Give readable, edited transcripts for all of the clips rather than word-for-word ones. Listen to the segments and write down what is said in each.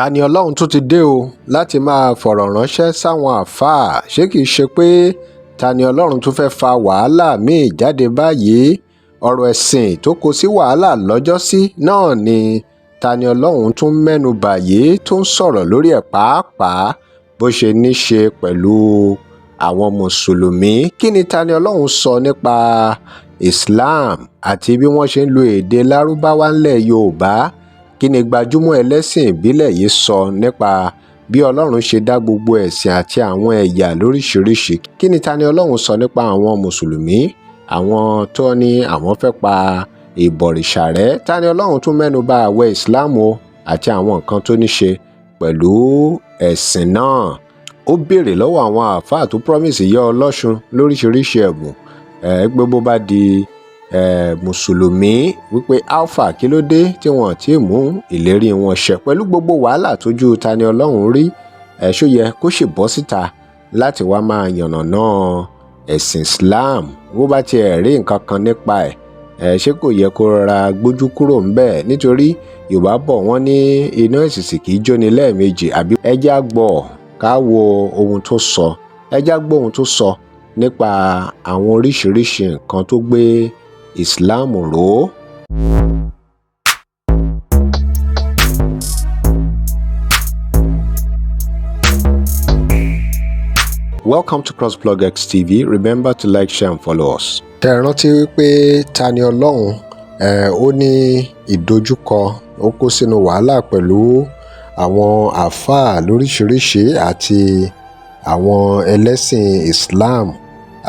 Ta-ni-Ọlọ́run tún ti dé o láti máa fọ̀rọ̀ ránṣẹ́ sáwọn àáfàá. Ṣé kìí ṣe pé ta-ni-ọlọ́run tún fẹ́ẹ́ fa wàhálà mi-ín jáde báyìí? Ọ̀rọ̀ ẹ̀sìn tó kó sí wàhálà lọ́jọ́sí náà ní ta-ni-ọlọ́run tún mẹ́nu bà yìí, tó ń sọ̀rọ̀ lórí ẹ̀ pàápàá bó ṣe ní í ṣe pẹ̀lú àwọn mùsùlùmí. Kí ni ta-ni-ọlọ́run sọ nípa Islam àti bí wọ́n ṣe ń lo èdè Lárúbáwá ńlẹ̀ Yorùbá? Kí ni gbajúmọ̀ ẹlẹ́sìn ìbílẹ̀ yìí sọ nípa bí Ọlọ́run ṣe dá gbogbo ẹ̀sìn àti àwọn ẹ̀yà lóríṣìíríṣìí? Kí ni ta-ni-ọlọ́run sọ nípa àwọn mùsùlùmí, àwọn tó ní àwọn fẹ́ pa ìbọ̀rìṣà rẹ́? Ta-ni-ọlọ́run tún mẹ́nu bà ààwẹ̀ Islam o àti àwọn nǹkan tó ní ṣe pẹ̀lú ẹ̀sìn náà. Ó béèrè lọ́wọ́ àwọn àáfàá tó promise ìyá Ọlọ́ṣun lóríṣìíríṣìí ẹ̀bùn ẹ̀ pé bó bá di mùsùlùmí, wípé alfa, kí ló dé tí wọn ti mú ìlérí wọn ṣẹ pẹ̀lú gbogbo wàhálà tójú ta-ni-ọlọ́run rí ẹ̀? Ṣó yẹ kó sì bọ́ síta láti wá máa yànnàná ẹ̀sìn Islam? Bó bá tiẹ̀ rí nǹkan kan nípa ẹ̀ ẹ̀, ṣé kò yẹ kó rọra gbójú kúrò ńbẹ̀? Nítorí Yorùbá bọ̀, wọ́n ní iná ìsìsì kì í jóni lẹ́ẹ̀mejì. Àbí ẹ jẹ́ á gbọ́, ká wo ohun tó sọ. Ẹ jẹ́ á gbọ́ ohun tó sọ nípa àwọn oríṣiríṣi nǹkan tó gbé Islam ró. Welcome to crossblog XTV. Remember to like, share and follow us. Tẹ́ ẹ rántí wípé Tani Olohun ó ní ìdojúkọ, ó kó sínú wàhálà pẹ̀lú àwọn àáfàá lóríṣìíríṣìí àti àwọn ẹlẹ́sìn Islam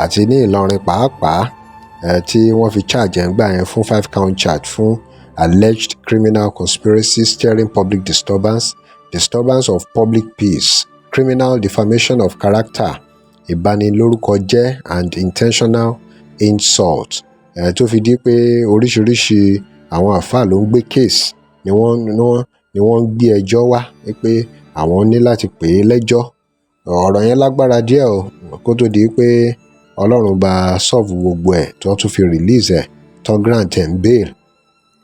àti ní Ìlọrin pàápàá, tí wọ́n fi charge ẹ̀ ń gbà yẹn fún five count charge fún alleged criminal conspiracy, stirring public disturbance, disturbance of public peace, criminal defamation of character, ìbanilórúkọjẹ́ and intentional insult, tó fi di pé oríṣiríṣi àwọn àáfàá ló ń gbé case, ni wọ́n ń gbé ẹjọ́ wá pé àwọn ní láti pè é lẹ́jọ́. Ọ̀rọ̀ yẹn lágbára díẹ̀ o, kó tó di pé Ọlọ́run bá solve gbogbo ẹ̀, tí wọ́n tún fi release ẹ̀, tán grant ẹ̀ ń bail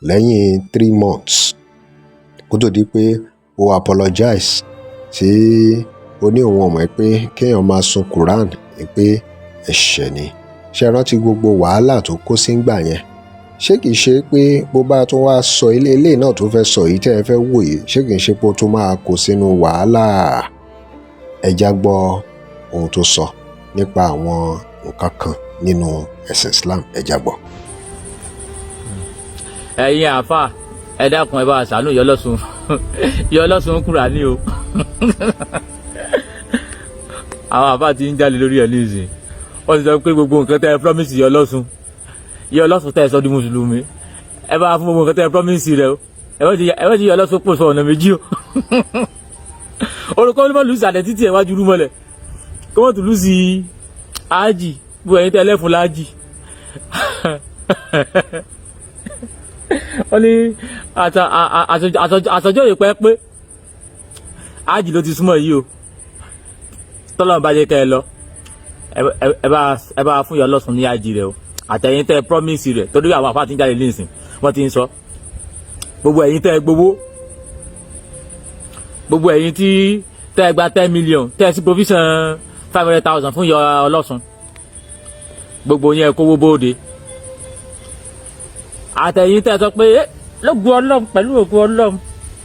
lẹ́yìn 3 months, kó tó di pé ó apologize, tí ó ní òun ò mọ̀ pé kéèyàn máa sun Quran pé ẹ̀ṣẹ̀ ni. Ṣé ẹ rántí gbogbo wàhálà tó kó sí ńgbà yẹn? Ṣé kìí ṣe pé bó bá tún wá sọ ilé ilé náà tó fẹ́ sọ yìí tẹ́ ẹ fẹ́ wò yìí, ṣé kìí ṣe pé ó tún máa kó sínú wàhálà? Ẹ já gbọ́ ohun tó sọ nípa àwọn nǹkan kan nínú ẹ̀sìn Islam. Ẹ já gbọ́. Ẹ̀yin àáfà, ẹ dákun, ẹ bá wa ṣàánú Ìyá Ọlọ́ṣun. Ìyá Ọlọ́ṣun Kùránì o. Àwọn àáfà ti ń jáde lórí ẹ̀ nísìnyí. Wọ́n ti sọ pé gbogbo nǹkan tẹ́ ẹ promise Ìyá Ọlọ́ṣun, Ìyá Ọlọ́ṣun tẹ́ ẹ sọ di mùsùlùmí, ẹ bá fún gbogbo nǹkan tẹ́ ẹ promise rẹ o. Ẹ bá ti Ìyá Ọlọ́ṣun pò sọ ọ̀nà méjì o. Orúkọ ló mọ̀ lùsì àdẹ títì ẹ̀ wájú rúmọlẹ̀ kó wọ́n tún lùsì ájì bó ẹ̀yin tẹ́ lẹ́fun láàjì. Wọ́n ní àtọjọ́ yìí pẹ́ pé ájì ló ti súnmọ́ yìí o. Tọ́lọ́run bá jẹ́ kẹ́ ẹ lọ, ẹ bá fún Ìyá Ọlọ́ṣun ní ájì rẹ o, àtẹ̀yin tẹ́ promise rẹ̀, torí àwọn àfáà tí ń jáde nísìn, wọ́n ti ń sọ. Gbogbo ẹ̀yin tẹ́ gbowó, gbogbo ẹ̀yin tí tẹ́ gba 10 million, tẹ́ sí provision 500,000 fún Ìyá Ọlọ́ṣun, gbogbo yẹn kówó bóde. Àtẹ̀yin tẹ́ sọ pé lógun Ọlọ́run, pẹ̀lú ògùn Ọlọ́run,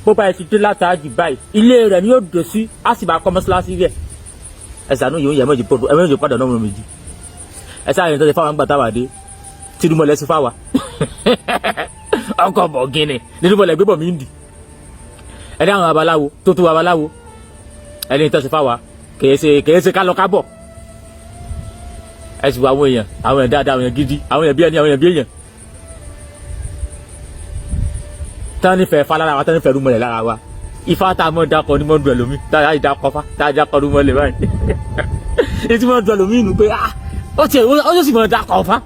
bó bá ti dé látàájì báyìí, ilé rẹ̀ ni yóò dé sí, á sì bá kọ́ mọ́ṣáláṣí rẹ̀. Ẹ ṣàánú yìí, ó yẹ ẹ méjì padà náà méjì. Ẹ sáà yẹn tó ṣe fáwọn àgbà táwà dé tìrúmọ̀lẹ́ sí fáwa ọkọ̀ bọ̀gìnì nírúmọ̀lẹ́ gbé bọ̀ mí ń dì. Ẹni àwọn babaláwo tó tó babaláwo, ẹni tó ṣe fáwa kèé ṣe ká lọ ká bọ̀. Ẹ sì wọ àwọn èèyàn, àwọn èèyàn dáadáa, àwọn èèyàn gidi, àwọn èèyàn bí ẹni, àwọn èèyàn bí èèyàn tán nífẹ̀ẹ́ fa lára wa, tán nífẹ̀ẹ́ rúmọlẹ̀ lára wa. Ifá tá a mọ̀ dákọ̀ ní mọ̀ dùn ẹlòmí, tá a dákọ̀ fa, tá a dákọ̀ rúmọlẹ̀ báyìí ní tí mọ̀ dùn ẹlòmí nù pé ah, ó tiẹ̀ ó sì mọ̀ dákọ̀ fa.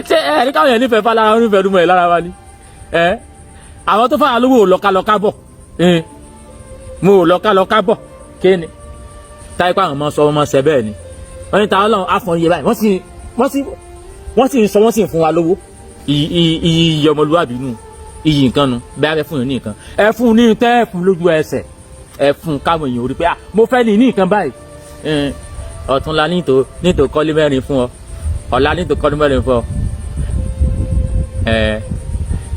Ṣé ẹ ní káwọn èèyàn nífẹ̀ẹ́ fa lára wọn, nífẹ̀ẹ́ rúmọlẹ̀ lára wa ni? Ẹ àwọn tó fà lówó lọ́kàlọ́kà bọ̀, mo lọ́kàlọ́kà bọ̀ kéènì táyé pé àwọn ọmọ sọ ọmọ ṣẹ bẹ́ẹ̀ ni. Wọ́n ní táwọn ọlọ́run àfọ̀n iye báyìí, wọ́n sì ń sọ, wọ́n sì ń fún wa lówó. Iye ọmọlúwàbí nù. Iyì nǹkan nu bẹ́ẹ̀ fẹ́ fún yín ní nǹkan, ẹ fún ní tẹ́ ẹ fún lójú ẹsẹ̀, ẹ fún káwọn èèyàn rí pé, ah, mo fẹ́ ní nǹkan báyìí. Ọ̀túnla nítò kọ́lé mẹ́rin fún ọ, ọ̀la nítò kọ́lé mẹ́rin fún ọ.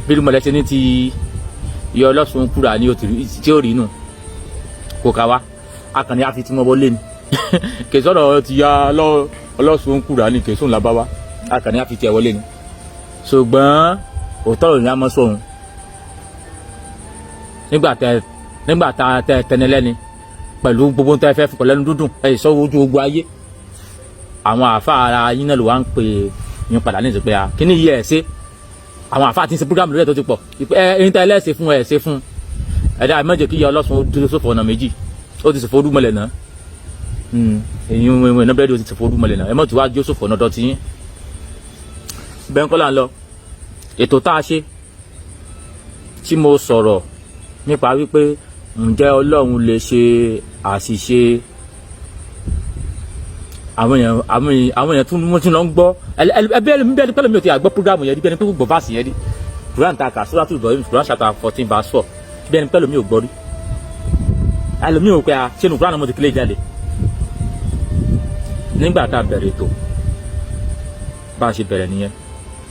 Bí irúnmọlẹ̀ ṣe ní ti ìyá ọlọ́sùn kúrà ní tí ó rí nù kò ká wa akànnì àfi tí wọ́n wọlé ni kèsọ́rọ̀ ti ya ọlọ́sùn kúrà ní kèsùn làbá wa akànnì àfi tí ẹ wọlé ni. Ṣùgbọ́n òótọ́ òní àmọ́ sóhun nígbà tá tẹ tẹnilẹ́ni pẹ̀lú gbogbo tẹ fẹ́ fún lẹ́nu dúdùn ẹ̀ sọ ojú gbogbo ayé, àwọn àfa ara yín náà ló wá ń pè yín padà ní ìsìnkú pé kíní yìí ẹ̀ ṣe. Àwọn àfa ti ń ṣe program lórí ẹ̀ tó ti pọ̀ ẹ ẹni tẹ́ ẹlẹ́sẹ̀ fún ẹ̀ ṣe fún ẹ̀dá mẹ́jọ kí ìyá ọlọ́sùn ó dúró sófò ọ̀nà méjì. Ó ti sòfò orúmọlẹ̀ náà, èyí ń wẹ̀ náà bẹ́ẹ̀, ó ti sòfò orúmọlẹ̀ náà, ẹ mọ̀ tí wàá jó sófò ọ̀nà dọ̀tí yín. Bẹ́ẹ̀ ń kọ́ là ń lọ ètò tá a ṣe tí mo sọ̀rọ̀ nípa wípé ǹjẹ́ Ọlọ́run lè ṣe àṣìṣe. Àwọn èèyàn tún wọ́n tún lọ ń gbọ́ ẹbí ẹlòmí bí ẹni pẹ́lú mi ò ti àgbọ́ program yẹn rí, bí ẹni pé kò gbọ́ verse yẹn rí. Quran ta kà, Suratul Ibrahim, Quran chapter 14 verse 4, bí ẹni pẹ́lú mi ò gbọ́ rí. Ẹlòmí ò pé a ṣé nu Quran mo ti kílé jáde. Nígbà tá a bẹ̀rẹ̀ ètò, bá a ṣe bẹ̀rẹ̀ nìyẹn,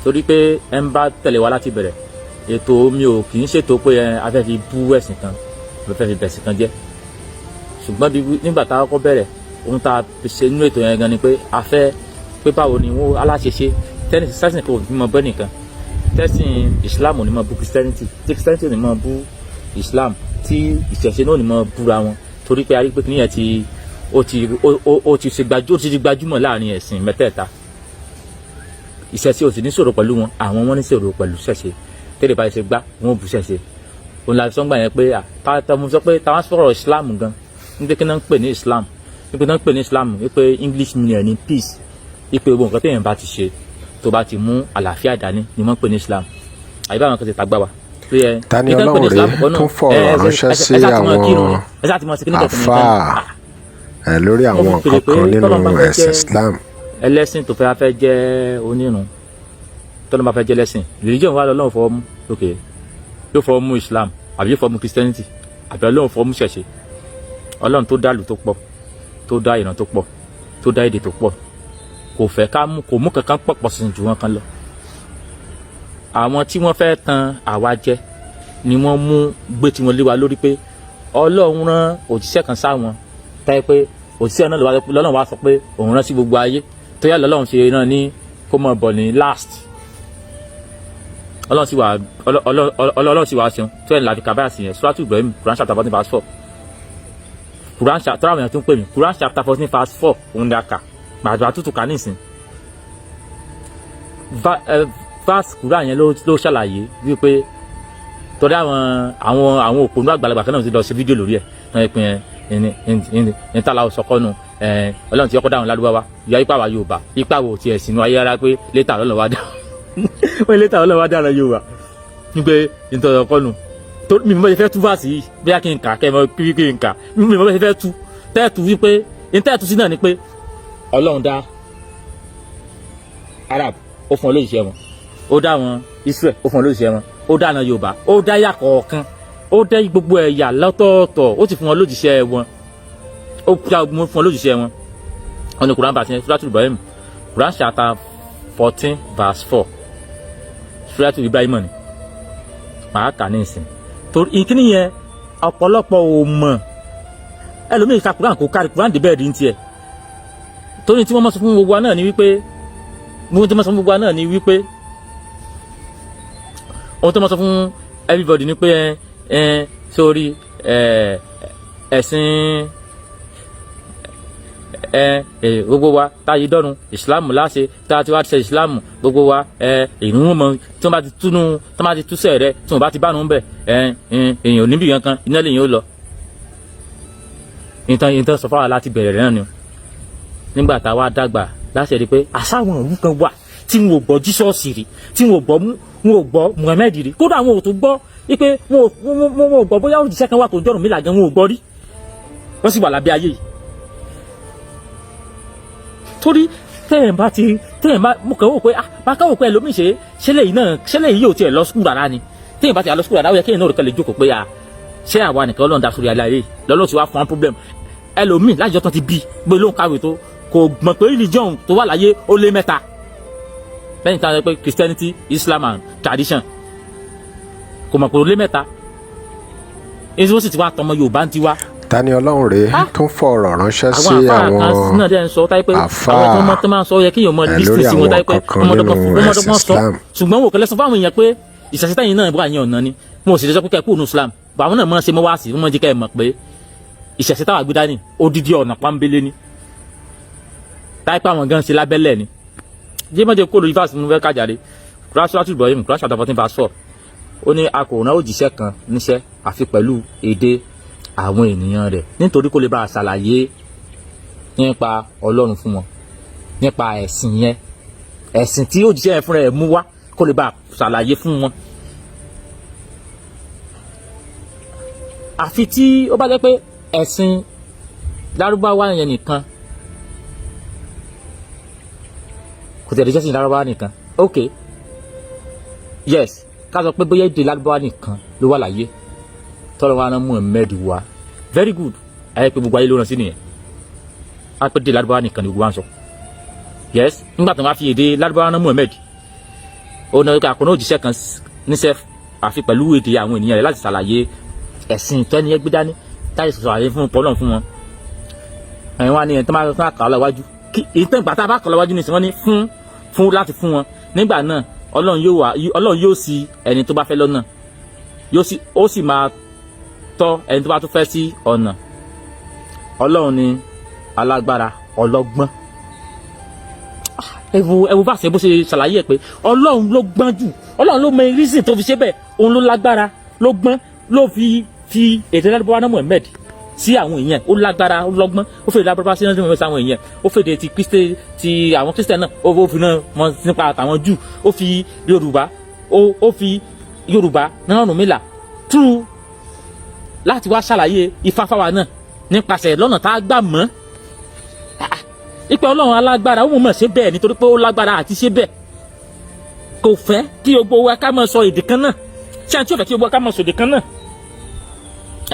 torí pé ẹ ń bá tẹ̀lé wa láti bẹ̀rẹ̀ ètò mi ò kì í ṣètò pé ẹ a fẹ́ fi bú ẹ̀sìn kan, a fẹ́ fi bẹ̀sìn kan jẹ́. Ṣùgbọ́n bí nígbà tá a kọ́kọ́ bẹ̀rẹ̀, ohun tá a ṣe nínú ètò yẹn gan ni pé a fẹ́ pé báwo ni wọ́n aláṣẹṣe tẹ́nìsì sẹ́sìn kò ní mọ bẹ́ẹ̀ nìkan, tẹ́sìn Islam ò ní mọ bú Christianity, tí Christianity ò ní mọ bú Islam, tí ìṣẹ̀ṣe náà ò ní mọ búra wọn, torí pé a rí pé kí nìyẹn ti ó ti ó ti ṣe gbajú, ó ti di gbajúmọ̀ láàrin ẹ̀sìn mẹ́tẹ̀ẹ̀ta. Ìṣẹ̀ṣe ò sì ní ṣòro pẹ̀lú wọn, àwọn wọn ní ṣòro pẹ̀lú ṣẹ̀ṣe. Tẹ́lẹ̀ bá ṣe gbá wọn ò bú ṣẹ̀ṣe. Òun la sọ́ngbà yẹn pé mo sọ pé táwọn sọ̀rọ̀ Islam gan níbi kí náà ń pè ní Islam, níbi náà ń pè ní Islam wípé English meaning ní peace, wípé gbogbo nǹkan téèyàn bá ti ṣe tó bá ti mú àlàáfíà dání ni wọ́n ń pè ní Islam. Àyíbá àwọn kan ti tàgbà wa. Tani Olohun rèé tún fọ̀rọ̀ ránṣẹ́ sí àwọn àfáà lórí àwọn nǹkan kan nínú ẹ̀sìn Islam. Ẹlẹ́sìn tó fẹ́ jẹ́ onírun, tọ́lọ́ bá fẹ́ jẹ́ lẹ́sìn religion wa, lọ́lọ́run fọwọ́ mú, ok, yóò fọwọ́ mú Islam àbí yóò fọwọ́ mú Christianity àbí Ọlọ́run fọwọ́ mú ṣẹ̀ṣe? Ọlọ́run tó dá ìlú tó pọ̀, tó dá ìran tó pọ̀, tó dá èdè tó pọ̀, kò fẹ́ ká mú, kò mú kankan pọ̀ pọ̀ sí ju wọn kan lọ. Àwọn tí wọ́n fẹ́ tan àwa jẹ ni wọ́n mú gbé tí wọ́n lé wa lórí pé Ọlọ́run rán òjíṣẹ́ kan sáwọn táyé, pé òjíṣẹ́ náà lọ́lọ́run wá sọ pé òun rán sí gbogbo ayé, tó yá lọ́lọ́run ṣe rán ní kó mọ̀ bọ̀ ní last. Ọlọ́run sì wá ṣeun tó ẹ̀ láfi kàbáyà sí yẹn. Suratu Ibrahim, Quran chapter 14 verse 4, Quran chapter, àwọn èèyàn tó ń pè mí, Quran chapter 14 verse 4, òun ni a kà gbàdúrà tútù ká nísìn. Verse Quran yẹn ló ṣàlàyé wípé torí àwọn òpònú àgbàlagbà kan náà ti lọ ṣe fídíò lórí ẹ̀ náà, pé ẹ ní tàlà ọ̀sọ̀kọ́nù Ọlọ́run ti kọ́kọ́ dáhùn ládùúgbò wa ìyá ipa wa Yorùbá, ipa wo tiẹ̀ sínú ayé rárá, pé later Ọlọ́run wá dáhùn, wọ́n later Ọlọ́run wá dáhùn Yorùbá ní pé nítorí ọkọ́nù tó mi mọ̀ fẹ́ tú verse yìí, bí a kì í kà kẹ́ ẹ mọ̀ kí n kà, mi mọ̀ fẹ́ tú tẹ́ẹ̀tù wípé ní tẹ́ẹ̀tù sí náà ni pé Ọlọ́run dá Arab, ó fún ọ lóṣìṣẹ́ wọn, ó dá wọn Israel, ó fún ọ lóṣìṣẹ́ wọn, ó dá àwọn Yorùbá, ó dá yà kọ̀ọ̀kan, ó dá gbogbo ẹ̀yà lọ́tọ̀ọ̀tọ̀, ó sì fún wọn lójíṣẹ́ wọn, ó fún wọn lójíṣẹ́ wọn. Wọn ní Quran verse Suratul Ibrahim, Quran chapter 14 verse 4, Suratul Ibrahim ni màá kà ní ìsìn, torí ìkíní yẹn ọ̀pọ̀lọpọ̀ ò mọ̀. Ẹlòmíì ka Quran, kò kárí Quran débẹ̀ rí ní tiẹ̀, torí tí wọ́n mọ̀ sọ fún gbogbo wa náà ni wípé ohun tí wọ́n sọ fún gbogbo wa náà ni wípé ohun tó mọ̀ sọ fún everybody ni pé ẹ sórí ẹ ẹ̀sìn ẹ ẹ gbogbo wa táyé dọ́run Ìsìláàmù láṣẹ, tá a ti wá ṣe Ìsìláàmù gbogbo wa ẹ ìrún mọ tí wọ́n bá ti túnú, tí wọ́n bá ti túṣẹ̀ rẹ, tí wọ́n bá ti bánu bẹ̀ ẹ èèyàn níbi kankan, iná lèyìn ó lọ. Ìtàn sọ fáwọn láti bẹ̀rẹ̀ rẹ̀ náà ni nígbà tá a wá dàgbà láṣẹ rí pé àṣàwọn òwú kan wà tí wọn ò gbọ́ Jísọ́ọ̀sì rí, tí wọn ò gbọ́ Muhammed rí, kódà wọn ò tún gbọ́ wípé wọn ò gbọ́ bóyá òjíṣẹ́ kan wà tó ń jọ̀rùn mílà gan, wọn ò gbọ́ rí, wọ́n sì wà lábẹ́ ayé yìí. Torí tẹ́yìn bá ti tẹ́yìn bá mo kàn wò pé ah, bá kàn wò pé ẹlòmíì ṣe ṣẹlẹ̀ yìí náà, ṣẹlẹ̀ yìí yóò tiẹ̀ lọ school rárá ni. Téèyàn bá ti lọ school dáadáa, ó yẹ kéèyàn náà kàn lè jókòó pé à ṣé àwa nìkan Ọlọ́run dá sórí ayé lọ́lọ́ ti wá fún wa problem. Ẹlòmíì lájọ tán ti bí pé lóun kàwé tó, kò mọ̀ pé religion tó wà láyé ó lé mẹ́ta, lẹ́yìn táwọn sọ pé Christianity, Islam and tradition. Kò mọ̀ pé ó lé mẹ́ta. Èyí ó sì ti wá tọmọ Yorùbá ń tiwa. Tani Ọlọ́run rèé tó ń fọ̀rọ̀ ránṣẹ́ sí àwọn àfáà kan àwọn náà dẹ́ ń sọ táyé pé àfáà àwọn tó mọ tó máa ń sọ yẹ kéèyàn mọ lórí lísìn sí wọn àwọn táyé pé kankan ọmọdé nínú kan ẹ̀sìn sọ. Islam. Ṣùgbọ́n wò kẹlẹ́ sọ fáwọn èèyàn pé ìṣẹ̀ṣẹ̀ táyìn náà bọ́ àyàn ọ̀nà ni wọn ò sì lè sọ pé kẹ́ ẹ kúrò ní Islam bọ̀. Àwọn náà mọ̀ ṣe mọ́ wá sí wọ́n mọ̀ jẹ́ kẹ́ ẹ mọ̀ pé ìṣẹ̀ṣẹ̀ táwa gbé dání odidi ọ̀nà pọ́nbélé ni, táyé pé àwọn gan ṣe lábẹ́lẹ̀ ni. Jẹ́ mọ́jẹ́ kó lórí fásitì mú fẹ́ kájáde. Quran Suratu Ibrahim, Quran chapter 14 verse 4, ó ní a kò rán òjíṣẹ́ kan níṣẹ́ àfi pẹ̀lú èdè àwọn ènìyàn rẹ̀, nítorí kó lè bá a ṣàlàyé nípa Ọlọ́run fún wọn, nípa ẹ̀sìn yẹn, ẹ̀sìn tí òjíṣẹ́ yẹn fúnra ẹ̀ mú wá, kó lè bá a ṣàlàyé fún wọn. Àfi tí ó bá jẹ́ pé ẹ̀sìn Lárúbáwá yẹn nìkan kò tẹ̀lé jẹ́sìn Lárúbáwá nìkan. Ok, yes, ká sọ pé bóyá èdè Lárúbáwá nìkan ló wà láyé tọ́lọ́ wa rán Muhammad wá, very good. Ayé pé gbogbo ayé ló rán sí nìyẹn. Á pé èdè Lárúbáwá nìkan ni gbogbo wa ń sọ. Yes, nígbà tó wá fi èdè Lárúbáwá rán Muhammad, ó náà àkọ́nà òjíṣẹ́ kan níṣẹ́ àfi pẹ̀lú èdè àwọn ènìyàn rẹ̀ láti ṣàlàyé ẹ̀sìn tẹ́ni ẹgbẹ́ dání, táyì ṣàlàyé fún pọ́lọ́n fún wọn. Ẹ̀yin wá ní ẹ̀ tó máa kà á lọ́wájú kí ìtàn ìgbà tá a bá kà á lọ́wájú ní ìsìn wọn ní fún fún láti fún wọn. Nígbà náà Ọlọ́run yóò wá, Ọlọ́run yóò ṣì ẹni tó bá fẹ́ lọ́nà, yóò sì ó sì máa tọ́ ẹni tó bá tún fẹ́ sí ọ̀nà. Ọlọ́run ni alágbára, ọlọ́gbọ́n. Ẹ̀wù bá ṣe bó ṣe ṣàlàyé ẹ̀ pé Ọlọ́run ló gbọ́n jù, Ọlọ́run ló mọ reason tó fi ṣe bẹ́ẹ̀, òun ló lágbára, ló gbọ́n, ló fi èdè Lárúbáwá náà Muhammad sí àwọn èèyàn. Ó lágbára, ó lọ́gbọ́n, ó fèdè Lárúbáwá sí náà sí àwọn èèyàn, ó fèdè ti Kristi ti àwọn Christian náà, ó fi náà mọ nípa àtàwọn Júù, ó fi Yorùbá, ó fi Yorùbá náà Ọ̀rúnmìlà tú láti wá ṣàlàyé Ifá fáwa náà nípasẹ̀ lọ́nà tá a gbà mọ́ ipe Ọlọ́run alágbára. Ó mọ̀ ṣe bẹ́ẹ̀ nítorí pé ó lágbára àti ṣe bẹ́ẹ̀. Kò fẹ́ kí gbogbo wa ká máa sọ èdè kan náà. Ṣé àti ò fẹ́ kí gbogbo wa ká máa sọ èdè kan náà?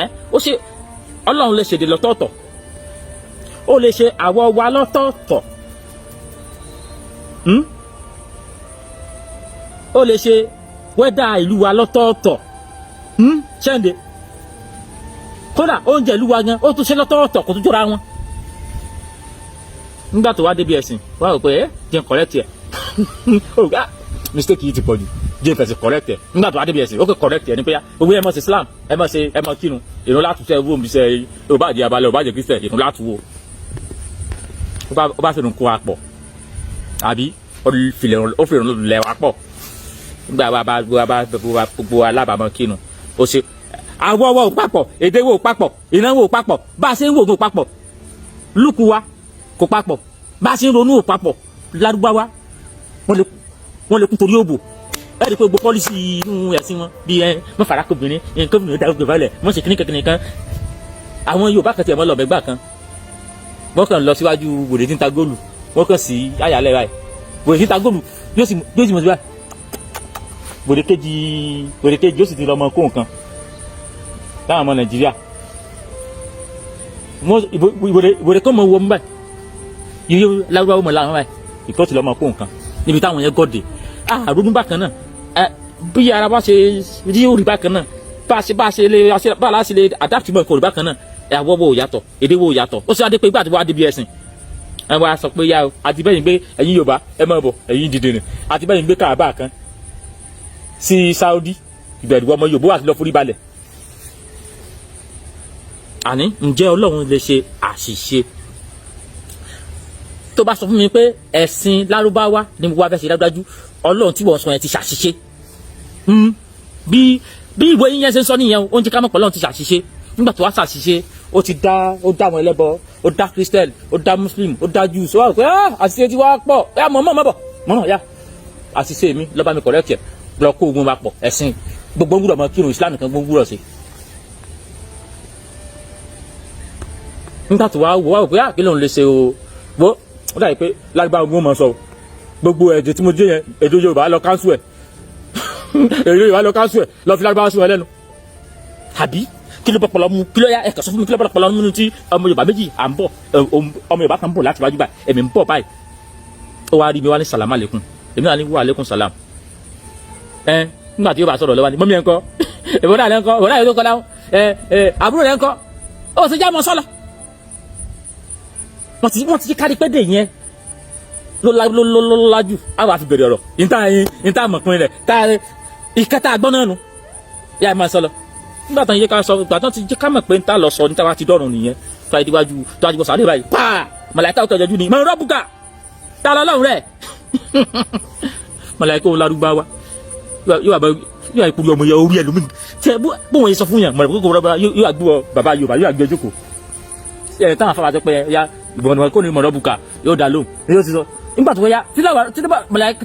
Ẹ ó ṣe Ọlọ́run lè ṣèdè lọ́tọ̀ọ̀tọ̀, ó lè ṣe àwọ̀ wa lọ́tọ̀ọ̀tọ̀, Ó lè ṣe weather ìlú wa lọ́tọ̀ọ̀tọ̀, Ṣẹ́ǹde kódà oúnjẹ ìlú wa gan, ó tún ṣe lọ́tọ̀ọ̀tọ̀, kò tún jọra wọn. Nígbà tó wá débi ẹ̀sìn, wá rò pé ẹ jẹ́ n correct ẹ̀. Ó rò pé, ah, mistake yìí ti pọ̀ jù, jẹ́ n fẹ̀sìn correct ẹ̀. Nígbà tó wá débi ẹ̀sìn, ó kò correct ẹ̀ ní pé ya gbogbo ẹ̀ mọ̀ sí Islam, ẹ̀ mọ̀ ṣe, ẹ̀ mọ̀ kírun ìrun látúnṣe owó mi ṣe ò bá jẹ́ abalẹ̀, ò bá jẹ́ Christian, ìrun látúwò. Ó bá fìrun kó wa pọ̀, àbí ó fìrun lẹ̀ wá pọ̀. Nígbà wa bá gbogbo alábàámọ̀ kírun, ó ṣe àwọ̀ wọ̀ papọ̀, èdè wò papọ̀, ìnáwó papọ̀, bá a ṣe ń wò ó papọ̀, lùkù wa kò papọ̀, bá a ṣe ń ronú ò papọ̀. Lárúbáwá wọ́n lè kún torí òbò. Ẹ rí i pé gbogbo policy inú ẹ̀sìn wọn bíi ẹ mọ farakobìnrin nǹkan obìnrin darúgbó balẹ̀ wọ́n ṣe kíní kankan kan. Àwọn Yorùbá kan tiẹ̀ mọ́ lọ́bẹ̀ gbà kan, wọ́n kàn lọ síwájú wòlé tí ń ta góòlù, wọ́n kàn sí àyàlẹ́ báyìí. Wòlé tí ń ta góòlù yóò sì mọ̀ sí báyìí. Wòlé kejì yóò sì ti lọ mọ kó nǹkan láwọn ọmọ Nàìjíríà. Ìwòlé kan mọ̀ wọ mú báyìí, yíyó lárúbáwò mọ̀ láwọn báyìí, ìkọ́ ti lọ́ mọ kó nǹkan níbi táwọn yẹn gọ́dẹ̀ àrùn bákan náà. Bí ara wa ṣe rí òrì bákan náà, bá a ṣe lè bá a ṣe lè adapt mọ́ ìkọ̀rì bákan náà. Àwọ̀ wo yàtọ̀, èdè wo yàtọ̀. Ó sì wá dé pé ìgbà tí wọ́n á débi ẹ̀sìn, ẹ wá sọ pé yá o, àti bẹ́yìn gbé ẹ̀yin Yorùbá ẹ máa bọ̀, ẹ̀yin dìde nì, àti bẹ́yìn gbé Káàbà kan sí Saudi, ìbẹ̀rù ọmọ Yorùbá wà lọ forí balẹ̀. Àní ǹjẹ́ Ọlọ́run lè ṣe àṣìṣe? Tó bá sọ fún mi pé ẹ̀sìn Lárúbáwá ni mo wá fẹ́ ṣe, dájúdájú Ọlọ́run tí wọ́n sọ yẹn ti ṣàṣìṣe. Bí ìwé yín yẹn ṣe ń sọ nìyẹn, ó ń jẹ́ ká mọ̀ pé Ọlọ́run ti ṣàṣìṣe. Nígbà tó wá ṣàṣìṣe, ó ti dá, ó dá àwọn ẹlẹ́bọ, ó dá Christian, ó dá Muslim, ó dá Jews, ó wà pé àṣìṣe ti wá pọ̀ ẹ mọ̀ mọ̀ mọ̀ bọ̀ mọ̀ mọ̀ ya àṣìṣe mi lọ́ba mi correct ẹ̀, lọ kó ogun wa pọ̀, ẹ̀sìn gbogbo gbúdọ̀ mọ kírun, Islam kan gbogbo gbúdọ̀ sí. Nígbà tó wá wò wá wò pé kí lóun lè ṣe o, wo ó dàbí pé lágbára ogun mọ̀ sọ gbogbo èdè tí mo dé yẹn, èdè Yorùbá lọ káńsù ẹ̀. Èrè ìwà lọ káńsù ẹ̀ lọ fi lárúbáwá sí wọn lẹ́nu. Àbí kí ló bọ́pọ̀lọ́ mú? Kí ló yá? Ẹ̀ka sọ fún mi, kí ló bọ́pọ̀lọ́ mú tí ọmọ Yorùbá méjì à ń bọ̀, ọmọ Yorùbá kan ń bọ̀ láti wájú báyìí, èmi ń bọ̀ báyìí, ó wá rí mi, wá ní sàlámà lẹ́kùn, èmi náà ní wà lẹ́kùn sàlám. Ẹ nígbà tí yóò bá sọ̀rọ̀ lọ́wọ́ ni mọ́mí ẹ̀ ń kọ́, ìbọn náà lẹ́ ń kọ́, ìbọn náà yóò tó kọ́ láwọn ẹ ẹ àbúrò rẹ̀ ń kọ́, ó sì já mọ́ sọ́lọ. Wọ́n ti kárí pé dè yẹn ló ló ló ló lájú àwọn àfi bèrè ọ̀rọ̀ níta yín níta mọ̀pin rẹ̀ tá ìkẹta àgbọ́n náà nù yá ẹ máa sọ lọ. Nígbà tán yé ká sọ, ìgbà tán ti jẹ́ ká mọ̀ pé níta lọ sọ níta wá ti dọ̀rùn nìyẹn, tó ayé díwájú tó ayé bọ̀ sàlẹ̀ báyìí pa màláíkà ó kẹjọ jù ní mọ̀ rọ́bùkà tá lọ lọ́rùn rẹ̀ màláíkà ó lárúbáwá yóò wà bá yóò wà ìkúrú ọmọ yẹn orí ẹ lómi tẹ bó wọn yẹ sọ fún yàn mọ̀ rẹ̀ kó yóò wà gbé ọ bàbá Yorùbá yóò wà gbé jókòó ẹ táwọn afáfà tó pé ya ìbọn kò ní mọ̀ rọ́bùkà yóò dá lóhùn yóò ti sọ nígbà tó yá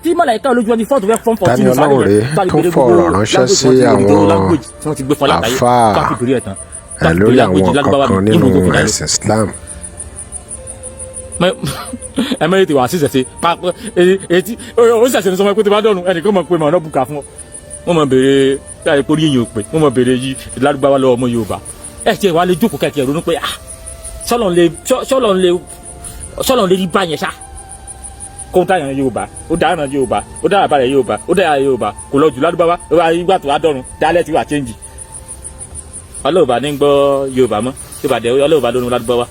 tí màláíkà olójú ẹni fọ́ọ̀tù fẹ́ fọ́n fọ́ọ̀tù. Tani Olohun rèé tó fọ̀rọ̀ ránṣẹ́ sí àwọn àfáà lórí àwọn nǹkan kan nínú ẹ̀sìn Islam? Ẹ mẹ́rin ti wà sí ìṣẹ̀ṣe pápá etí ó ṣẹ̀ṣẹ̀ ní sọmọ pé tó bá dọ̀rùn ẹnìkan mọ̀ pé mọ̀ ọ̀nà bùkà fún ọ. Wọ́n mọ̀ béèrè láì pórí èèyàn pé wọ́n mọ̀ béèrè yìí lárúbáwá lọ́wọ́ ọmọ Yorùbá. Ẹ tiẹ̀ wá lè jókòó kẹ̀kẹ́ ronú pé ah, sọ́lọ̀ lè rí báyẹn ṣá, kó dáyàn Yorùbá, ó dáyàn Yorùbá, ó dáyà balẹ̀ Yorùbá, ó dáyà Yorùbá, kò lọ jù lárúbáwá. Ó wá nígbà tó wá dọ̀run dálẹ̀ tí wà change. Ọlọ́ọ̀bá ní gbọ́ Yorùbá mọ́ Yorùbá dẹ̀, ọlọ́ọ̀bá lónú lárúbáwá.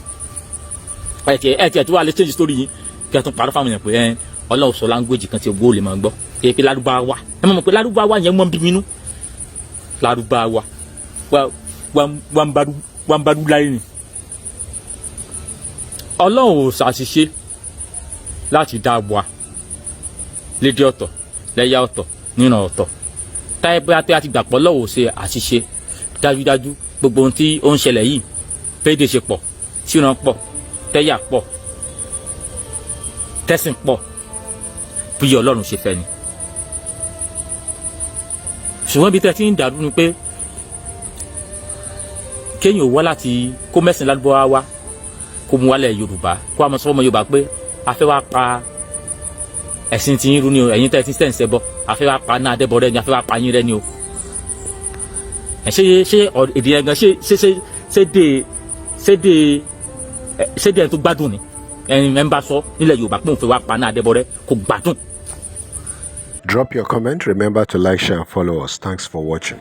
Ẹ tiẹ̀ tó wà lè change story yín kí ẹ tún parọ́ fáwọn èèyàn pé ẹ Ọlọ́run sọ language kan tí owó lè máa gbọ́ kí pé lárúbáwá. Ẹ mọ̀ pé lárúbáwá yẹn mọ́ bí mi nú, lárúbáwá wà ń barú láyé ni. Ọlọ́run ò ṣàṣìṣe láti dá wa lédè ọ̀tọ̀, lẹ́yà ọ̀tọ̀, níran ọ̀tọ̀. Táyé pé a ti gbàpọ̀ lọ́wọ́ ṣe àṣìṣe, dájúdájú gbogbo ohun tí ó ń ṣẹlẹ̀ yìí, péde ṣe pọ̀, tíran pọ̀, tẹ́yà pọ̀, tẹ́sìn pọ̀, bí Ọlọ́run ṣe fẹ́ ni. Ṣùgbọ́n ibi tẹ́ ti ń dàrú ni pé kéèyàn wá láti kó mẹ́sìn lárúbáwá wá, kó mú wálẹ̀ Yorùbá, kó a mọ̀ sọ́mọ Yorùbá pé a fẹ́ wá pa ẹ̀sìn tí yín rú ni o, ẹ̀yin tẹ́ ẹ ti ń sẹ̀ bọ́, a fẹ́ wá pa náà dẹ́bọ̀ rẹ ni, a fẹ́ wá pa yín rẹ ni o. Ẹ̀ ṣé èdè yẹn gan ṣé dé ẹni tó gbádùn ni? Ẹni ẹ̀ ń bá sọ nílẹ̀ Yorùbá pé òun fẹ́ wá pa náà dẹ́bọ̀ rẹ kò gbádùn. Drop your comment. Remember to like, share, and follow us. Thanks for watching.